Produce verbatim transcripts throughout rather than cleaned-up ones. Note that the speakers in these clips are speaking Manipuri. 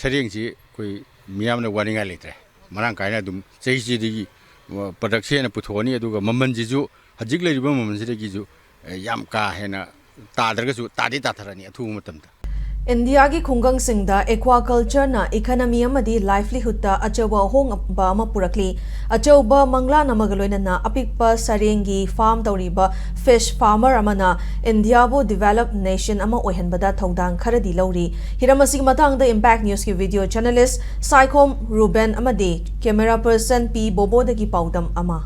ꯁꯔꯦꯡꯁꯤ ꯑꯩꯈꯣꯏ ꯃꯤꯌꯥꯝꯅ ꯋꯥꯅꯤꯡꯉꯥꯏ ꯂꯩꯇ꯭ꯔꯦ꯫ ꯃꯔꯥꯡ ꯀꯥꯏꯅ ꯑꯗꯨꯝ ꯆꯍꯤ ꯆꯍꯤꯗꯒꯤ, ꯑ, product ꯁꯦ ꯍꯦꯟꯅ ꯄꯨꯊꯣꯛꯑꯅꯤ, ꯑꯗꯨꯒ ꯃꯃꯜꯁꯤꯁꯨ ꯍꯧꯖꯤꯛ ꯂꯩꯔꯤꯕ ꯃꯃꯜꯁꯤꯗꯒꯤꯁꯨ, ꯑ, ꯌꯥꯝ ꯀꯥ ꯍꯦꯟꯅ ꯇꯥꯗ꯭ꯔꯒꯁꯨ ꯇꯥꯗꯤ ꯇꯥꯊꯔꯅꯤ ꯑꯊꯨꯕ ꯃꯇꯝꯗ꯫ ꯏꯟꯗꯤꯌꯥꯒꯤ ꯈꯨꯡꯒꯪꯁꯤꯡꯗ aquaculture ꯅ economy ꯑꯃꯗꯤ livelihood ꯇ ꯑꯆꯧꯕ ꯑꯍꯣꯡꯕ ꯑꯃ ꯄꯨꯔꯛꯂꯤ꯫ ꯑꯆꯧꯕ ꯃꯪꯂꯥꯟ ꯑꯃꯒ ꯂꯣꯏꯅꯅ ꯑꯄꯤꯛꯄ ꯁꯔꯦꯡꯒꯤ farm ꯇꯧꯔꯤꯕ fish farmer ꯑꯃꯅ ꯏꯟꯗꯤꯌꯥꯕꯨ developed nation ꯑꯃ ꯑꯣꯏꯍꯟꯕꯗ ꯊꯧꯗꯥꯡ ꯈꯔꯗꯤ ꯂꯧꯔꯤ꯫ ꯍꯤꯔꯝ ꯑꯁꯤꯒꯤ ꯃꯇꯥꯡꯗ Impact News ꯀꯤ video journalist ꯁꯥꯏꯈꯣꯝ ꯔꯨꯕꯦꯟ ꯑꯃꯗꯤ camera person ꯄꯤ ꯕꯣꯕꯣꯗꯒꯤ ꯄꯥꯎꯗꯝ ꯑꯃ꯫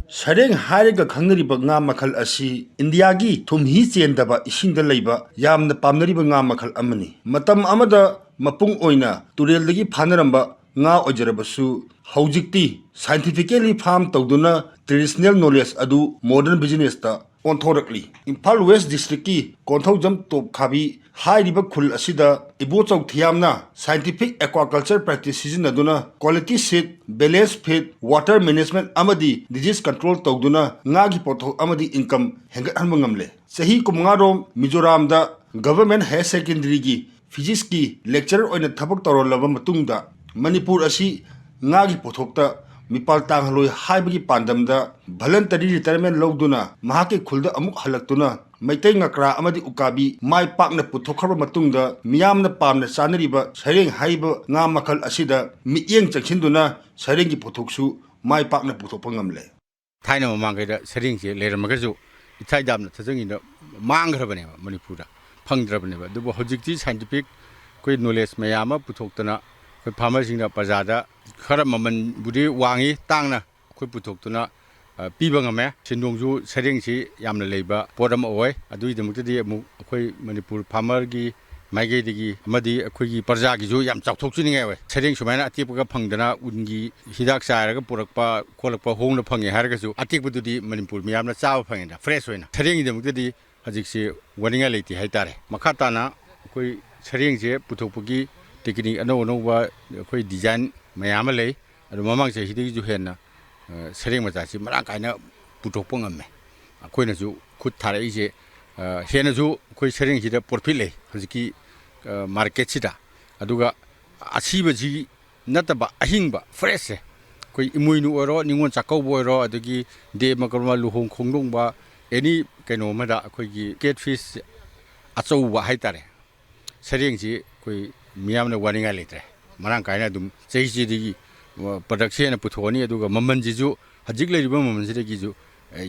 ꯁꯔꯦꯡ ꯍꯥꯏꯔꯒ ꯈꯪꯅꯔꯤꯕ ꯉꯥ ꯃꯈꯜ ꯑꯁꯤ ꯏꯟꯗꯤꯌꯥꯒꯤ ꯊꯨꯝꯍꯤ ꯆꯦꯟꯗꯕ ꯏꯁꯤꯡꯗ ꯂꯩꯕ ꯌꯥꯝꯅ ꯄꯥꯝꯅꯔꯤꯕ ꯉꯥ ꯃꯈꯜ ꯑꯃꯅꯤ꯫ ꯃꯇꯝ ꯑꯃꯗ ꯃꯄꯨꯡ ꯑꯣꯏꯅ ꯇꯨꯔꯦꯜꯗꯒꯤ ꯐꯥꯅꯔꯝꯕ ꯉꯥ ꯑꯣꯏꯖꯔꯕꯁꯨ, ꯍꯧꯖꯤꯛꯇꯤ scientifically farm ꯇꯧꯗꯨꯅ traditional knowledge ꯑꯗꯨ modern business ꯇ ꯑꯣꯟꯊꯣꯔꯛꯂꯤ꯫ ꯏꯝꯐꯥꯜ West district ꯀꯤ ꯀꯣꯟꯊꯧꯖꯝ ꯇꯣꯞ ꯈꯥꯕꯤ ꯍꯥꯏꯔꯤꯕ ꯈꯨꯜ ꯑꯁꯤꯗ ꯏꯕꯣꯆꯧ ꯊꯤꯌꯥꯝꯅ scientific aquaculture practice ꯁꯤꯖꯤꯟꯅꯗꯨꯅ quality seed, balance feed, water management ꯑꯃꯗꯤ disease control ꯇꯧꯗꯨꯅ ꯉꯥꯒꯤ ꯄꯣꯠꯊꯣꯛ ꯑꯃꯗꯤ income ꯍꯦꯟꯒꯠꯍꯟꯕ ꯉꯝꯂꯦ꯫ ꯆꯍꯤ ꯀꯨꯟꯃꯉꯥ ꯔꯣꯝ ꯃꯤꯖꯣꯔꯥꯝꯗ Government Higher Secondary ꯒꯤ physics ꯀꯤ lecturer ꯑꯣꯏꯅ ꯊꯕꯛ ꯇꯧꯔꯝꯂꯕ ꯃꯇꯨꯡꯗ, ꯃꯅꯤꯄꯨꯔ ꯑꯁꯤ ꯉꯥꯒꯤ ꯄꯣꯠꯊꯣꯛꯇ ꯃꯤꯄꯥꯜ ꯇꯥꯡꯍꯜꯂꯣꯏ ꯍꯥꯏꯕꯒꯤ ꯄꯥꯟꯗꯝꯗ voluntary retirement ꯂꯧꯗꯨꯅ ꯃꯍꯥꯛꯀꯤ ꯈꯨꯜꯗ ꯑꯃꯨꯛ ꯍꯜꯂꯛꯇꯨꯅ ꯃꯩꯇꯩ ꯉꯀ꯭ꯔꯥ ꯑꯃꯗꯤ ꯎꯀꯥꯕꯤ ꯃꯥꯏ ꯄꯥꯛꯅ ꯄꯨꯊꯣꯛꯈ꯭ꯔꯕ ꯃꯇꯨꯡꯗ, ꯃꯤꯌꯥꯝꯅ ꯄꯥꯝꯅ ꯆꯥꯅꯔꯤꯕ ꯁꯩꯔꯦꯡ ꯍꯥꯏꯔꯤꯕ ꯉꯥ ꯃꯈꯜ ꯑꯁꯤꯗ ꯃꯤꯠꯌꯦꯡ ꯆꯪꯁꯤꯟꯗꯨꯅ ꯁꯩꯔꯦꯡꯒꯤ ꯄꯣꯠꯊꯣꯛꯁꯨ ꯃꯥꯏ ꯄꯥꯛꯅ ꯄꯨꯊꯣꯛꯄ ꯉꯝꯂꯦ꯫ ꯊꯥꯏꯅ ꯃꯃꯥꯡꯈꯩꯗ ꯁꯔꯦꯡꯁꯦ ꯂꯩꯔꯝꯃꯒꯁꯨ, ꯏꯊꯥꯏ ꯗꯥꯝꯅ ꯊꯥꯖꯟꯒꯤꯅ ꯃꯥꯡꯈ꯭ꯔꯕꯅꯦꯕ, ꯃꯅꯤꯄꯨꯔꯗ ꯐꯪꯗ꯭ꯔꯕꯅꯦꯕ꯫ ꯑꯗꯨꯕꯨ ꯍꯧꯖꯤꯛꯇꯤ scientific ꯑꯩꯈꯣꯏ knowledge ꯃꯌꯥꯝ ꯑꯃ ꯄꯨꯊꯣꯛꯇꯅ, ꯑꯩꯈꯣꯏ farmer ꯁꯤꯡꯅ ꯄ꯭ꯔꯖꯥꯗ ꯈꯔ ꯃꯃꯜꯕꯨꯗꯤ ꯋꯥꯡꯉꯤ, ꯇꯥꯡꯅ ꯑꯩꯈꯣꯏ ꯄꯨꯊꯣꯛꯇꯨꯅ, ꯑ, ꯄꯤꯕ ꯉꯝꯃꯦ꯫ ꯁꯦꯟꯗꯣꯡꯁꯨ ꯁꯔꯦꯡꯁꯤ ꯌꯥꯝꯅ ꯂꯩꯕ ꯄꯣꯠ ꯑꯃ ꯑꯣꯏ꯫ ꯑꯗꯨꯒꯤꯗꯃꯛꯇꯗꯤ ꯑꯃꯨꯛ ꯑꯩꯈꯣꯏ ꯃꯅꯤꯄꯨꯔ farmer ꯒꯤ ꯃꯥꯏꯀꯩꯗꯒꯤ ꯑꯃꯗꯤ ꯑꯩꯈꯣꯏꯒꯤ ꯄ꯭ꯔꯖꯥꯒꯤꯁꯨ ꯌꯥꯝ ꯆꯥꯎꯊꯣꯛꯆꯅꯤꯡꯉꯥꯏ ꯑꯣꯏ꯫ ꯁꯔꯦꯡ ꯁꯨꯃꯥꯏꯅ ꯑꯇꯦꯛꯄꯒ ꯐꯪꯗꯅ ꯎꯟꯒꯤ ꯍꯤꯗꯥꯛ ꯆꯥꯏꯔꯒ ꯄꯨꯔꯛꯄ ꯈꯣꯠꯂꯛꯄ ꯍꯣꯡꯅ ꯐꯪꯉꯦ ꯍꯥꯏꯔꯒꯁꯨ, ꯑꯇꯦꯛꯄꯗꯨꯗꯤ ꯃꯅꯤꯄꯨꯔ ꯃꯤꯌꯥꯝꯅ ꯆꯥꯕ ꯐꯪꯉꯦꯅ, fresh ꯑꯣꯏꯅ꯫ ꯁꯔꯦꯡꯒꯤꯗꯃꯛꯇꯗꯤ ꯍꯧꯖꯤꯛꯁꯤ ꯋꯥꯅꯤꯡꯉꯥꯏ ꯂꯩꯇꯦ ꯍꯥꯏꯇꯥꯔꯦ꯫ ꯃꯈꯥ ꯇꯥꯅ ꯑꯩꯈꯣꯏ ꯁꯔꯦꯡꯁꯦ ꯄꯨꯊꯣꯛꯄꯒꯤ technique ꯑꯅꯧ ꯑꯅꯧꯕ ꯑꯩꯈꯣꯏ design ꯃꯌꯥꯝ ꯑꯃ ꯂꯩ꯫ ꯑꯗꯨ ꯃꯃꯥꯡ ꯆꯍꯤꯗꯒꯤꯁꯨ ꯍꯦꯟꯅ, ꯑ, ꯁꯔꯦꯡ ꯃꯆꯥꯁꯤ ꯃꯔꯥꯡ ꯀꯥꯏꯅ ꯄꯨꯊꯣꯛꯄ ꯉꯝꯃꯦ꯫ ꯑꯩꯈꯣꯏꯅꯁꯨ ꯈꯨꯠ ꯊꯥꯔꯛꯏꯁꯦ, ꯑ, ꯍꯦꯟꯅꯁꯨ ꯑꯩꯈꯣꯏ ꯁꯔꯦꯡꯁꯤꯗ profit ꯂꯩ ꯍꯧꯖꯤꯛꯀꯤ, ꯑ, market ꯁꯤꯗ꯫ ꯑꯗꯨꯒ ꯑꯁꯤꯕꯁꯤ ꯅꯠꯇꯕ ꯑꯍꯤꯡꯕ ꯐ꯭ꯔꯦꯁꯁꯦ, ꯑꯩꯈꯣꯏ ꯏꯃꯣꯏꯅꯨ ꯑꯣꯏꯔꯣ, ꯅꯤꯉꯣꯜ ꯆꯥꯛꯀꯧꯕ ꯑꯣꯏꯔꯣ, ꯑꯗꯒꯤ ꯗꯦꯕ ꯀꯔꯃ, ꯂꯨꯍꯣꯡ ꯈꯣꯡꯗꯣꯡꯕ, ꯑꯦꯅꯤ ꯀꯩꯅꯣ ꯑꯃꯗ ꯑꯩꯈꯣꯏꯒꯤ ꯀꯦꯠ ꯐꯤꯁ ꯑꯆꯧꯕ ꯍꯥꯏꯇꯥꯔꯦ, ꯁꯔꯦꯡꯁꯤ ꯑꯩꯈꯣꯏ ꯃꯤꯌꯥꯝꯅ ꯋꯥꯅꯤꯡꯉꯥꯏ ꯂꯩꯇ꯭ꯔꯦ꯫ ꯃꯔꯥꯡ ꯀꯥꯏꯅ ꯑꯗꯨꯝ ꯆꯍꯤ ꯆꯍꯤꯗꯒꯤ ꯄ꯭ꯔꯗꯛꯁꯦ ꯍꯦꯟꯅ ꯄꯨꯊꯣꯛꯑꯅꯤ, ꯑꯗꯨꯒ ꯃꯃꯜꯁꯤꯁꯨ ꯍꯧꯖꯤꯛ ꯂꯩꯔꯤꯕ ꯃꯃꯜꯁꯤꯗꯒꯤꯁꯨ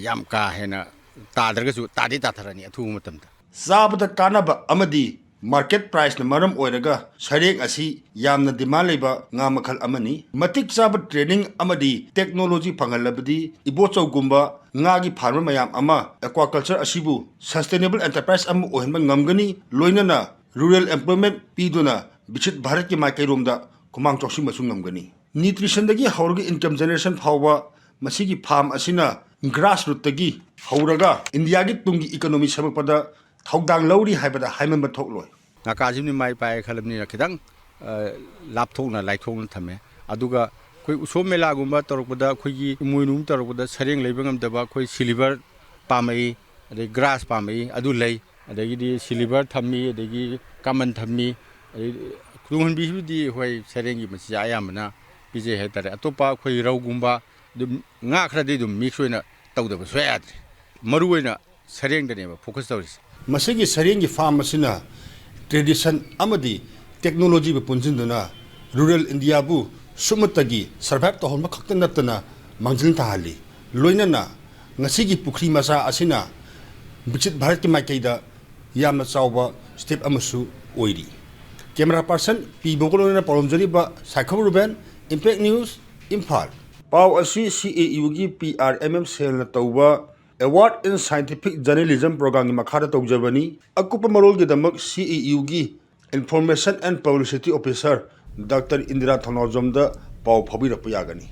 ꯌꯥꯝ ꯀꯥ ꯍꯦꯟꯅ ꯇꯥꯗ꯭ꯔꯒꯁꯨ ꯇꯥꯗꯤ ꯇꯥꯊꯔꯅꯤ ꯑꯊꯨꯕ ꯃꯇꯝꯗ꯫ ꯆꯥꯕꯗ ꯀꯥꯟꯅꯕ ꯑꯃꯗꯤ ꯃꯥꯔꯀꯦꯠ ꯄ꯭ꯔꯥꯏꯁꯅ ꯃꯔꯝ ꯑꯣꯏꯔꯒ ꯁꯔꯦꯡ ꯑꯁꯤ ꯌꯥꯝꯅ ꯗꯤꯃꯥꯟ ꯂꯩꯕ ꯉꯥ ꯃꯈꯜ ꯑꯃꯅꯤ꯫ ꯃꯇꯤꯛ ꯆꯥꯕ ꯇ꯭ꯔꯦꯅꯤꯡ ꯑꯃꯗꯤ ꯇꯦꯛꯅꯣꯂꯣꯖꯤ ꯐꯪꯍꯜꯂꯕꯗꯤ ꯏꯕꯣꯆꯧꯒꯨꯝꯕ ꯉꯥꯒꯤ ꯐꯥꯔꯃꯔ ꯃꯌꯥꯝ ꯑꯃ ꯑꯦꯀ꯭ꯋꯥꯀꯜꯆꯔ ꯑꯁꯤꯕꯨ ꯁꯁꯇꯦꯅꯦꯕꯜ ꯑꯦꯟꯇꯔꯄ꯭ꯔꯥꯏꯁ ꯑꯃ ꯑꯣꯏꯍꯟꯕ ꯉꯝꯒꯅꯤ, ꯂꯣꯏꯅꯅ ꯔꯨꯔꯦꯜ ꯑꯦꯝꯄ꯭ꯂꯣꯏꯃꯦꯟꯠ ꯄꯤꯗꯨꯅ ꯕꯤꯛꯁꯤꯠ ꯚꯥꯔꯠꯀꯤ ꯃꯥꯏꯀꯩꯔꯣꯝꯗ ꯈꯨꯃꯥꯡ ꯆꯥꯎꯁꯤꯟꯕꯁꯨ ꯉꯝꯒꯅꯤ꯫ ꯅ꯭ꯌꯨꯇ꯭ꯔꯤꯁꯟꯗꯒꯤ ꯍꯧꯔꯒ ꯏꯟꯀꯝ ꯖꯦꯅꯦꯔꯦꯁꯟ ꯐꯥꯎꯕ ꯃꯁꯤꯒꯤ ꯐꯥꯔꯝ ꯑꯁꯤꯅ ꯒ꯭ꯔꯥꯁ ꯔꯨꯠꯇꯒꯤ ꯍꯧꯔꯒ ꯏꯟꯗꯤꯌꯥꯒꯤ ꯇꯨꯡꯒꯤ ꯏꯀꯣꯅꯣꯃꯤ ꯁꯦꯝꯒꯠꯄꯗ ꯊꯧꯗꯥꯡ ꯂꯧꯔꯤ ꯍꯥꯏꯕꯗ ꯍꯥꯏꯃꯟꯕ ꯊꯣꯛꯂꯣꯏ꯫ ꯅꯥꯀꯥꯁꯤꯕꯨꯗꯤ ꯃꯥꯏ ꯄꯥꯛꯑꯦ ꯈꯜꯂꯕꯅꯤꯅ ꯈꯤꯇꯪ, ꯑ, ꯂꯥꯞꯊꯣꯛꯅ ꯂꯥꯏꯊꯣꯛꯅ ꯊꯝꯃꯦ꯫ ꯑꯗꯨꯒ ꯑꯩꯈꯣꯏ ꯎꯁꯣꯞ ꯃꯦꯂꯥꯒꯨꯝꯕ ꯇꯧꯔꯛꯄꯗ, ꯑꯩꯈꯣꯏꯒꯤ ꯏꯃꯣꯏꯅꯨ ꯇꯧꯔꯛꯄꯗ ꯁꯔꯦꯡ ꯂꯩꯕ ꯉꯝꯗꯕ ꯑꯩꯈꯣꯏ ꯁꯤꯂꯤꯚꯔ ꯄꯥꯝꯃꯛꯏ, ꯑꯗꯩ ꯒ꯭ꯔꯥꯁ ꯄꯥꯝꯃꯛꯏ, ꯑꯗꯨ ꯂꯩ꯫ ꯑꯗꯒꯤꯗꯤ ꯁꯤꯂꯤꯚꯔ ꯊꯝꯃꯤ, ꯑꯗꯒꯤ ꯀꯃꯟ ꯊꯝꯃꯤ, ꯑꯗꯩ ꯇꯨꯡꯍꯟꯕꯤꯁꯤꯕꯨꯗꯤ ꯍꯣꯏ ꯁꯔꯦꯡꯒꯤ ꯃꯆꯤꯟꯖꯥꯛ ꯑꯌꯥꯝꯕꯅ ꯄꯤꯖꯩ ꯍꯥꯏꯇꯥꯔꯦ꯫ ꯑꯇꯣꯞꯄ ꯑꯩꯈꯣꯏ ꯔꯧꯒꯨꯝꯕ, ꯑꯗꯨꯝ ꯉꯥ ꯈꯔꯗꯤ ꯑꯗꯨꯝ ꯃꯤꯛꯁ ꯑꯣꯏꯅ ꯇꯧꯗꯕ ꯁꯨꯡꯌꯥ ꯌꯥꯗ꯭ꯔꯦ꯫ ꯃꯔꯨ ꯑꯣꯏꯅ ꯁꯔꯦꯡꯗꯅꯦꯕ ꯐꯣꯀꯁ ꯇꯧꯔꯤꯁꯦ꯫ ꯃꯁꯤꯒꯤ ꯁꯔꯦꯡꯒꯤ ꯐꯥꯔꯝ ꯑꯁꯤꯅ ꯇ꯭ꯔꯦꯗꯤꯁꯟ ꯑꯃꯗꯤ ꯇꯦꯛꯅꯣꯂꯣꯖꯤꯕꯨ ꯄꯨꯟꯁꯤꯟꯗꯨꯅ ꯔꯨꯔꯦꯜ ꯏꯟꯗꯤꯌꯥꯕꯨ ꯁꯨꯞꯅꯇꯒꯤ ꯁꯔꯚꯥꯏꯚ ꯇꯧꯍꯟꯕ ꯈꯛꯇ ꯅꯠꯇꯅ ꯃꯥꯡꯖꯤꯜ ꯊꯥꯍꯜꯂꯤ꯫ ꯂꯣꯏꯅꯅ ꯉꯁꯤꯒꯤ ꯄꯨꯈ꯭ꯔꯤ ꯃꯆꯥ ꯑꯁꯤꯅ ꯕꯤꯛꯁꯤꯠ ꯚꯥꯔꯠꯀꯤ ꯃꯥꯏꯀꯩꯗ ꯌꯥꯝꯅ ꯆꯥꯎꯕ ꯁ꯭ꯇꯦꯞ ꯑꯃꯁꯨ ꯑꯣꯏꯔꯤ꯫ ꯀꯦꯃꯦꯔꯥ ꯄꯥꯔꯁꯟ ꯄꯤ ꯕꯣꯒꯣꯂꯣꯟꯅ ꯄꯥꯎꯗꯝꯖꯔꯤꯕ ꯁꯥꯏꯈꯣꯝ ꯔꯨꯕꯦꯟ, ꯏꯝꯄꯦꯛ ꯅ꯭ꯌꯨꯁ, ꯏꯝꯐꯥꯜ꯫ ꯄꯥꯎ ꯑꯁꯤ ꯁꯤ ꯑꯦ ꯌꯨꯒꯤ ꯄꯤ ꯑꯥꯔ ꯑꯦꯝ ꯑꯦꯝ ꯁꯦꯜꯅ ꯇꯧꯕ Award in Scientific Journalism ꯄ꯭ꯔꯣꯒ꯭ꯔꯥꯝꯒꯤ ꯃꯈꯥꯗ ꯇꯧꯖꯕꯅꯤ꯫ ꯑꯀꯨꯞꯄ ꯃꯔꯣꯜꯒꯤꯗꯃꯛ ꯁꯤ ꯑꯦ ꯌꯨꯒꯤ Information and Publicity Officer doctor Indira ꯊꯧꯅꯥꯎꯖꯝꯗ ꯄꯥꯎ ꯐꯥꯎꯕꯤꯔꯛꯄ ꯌꯥꯒꯅꯤ꯫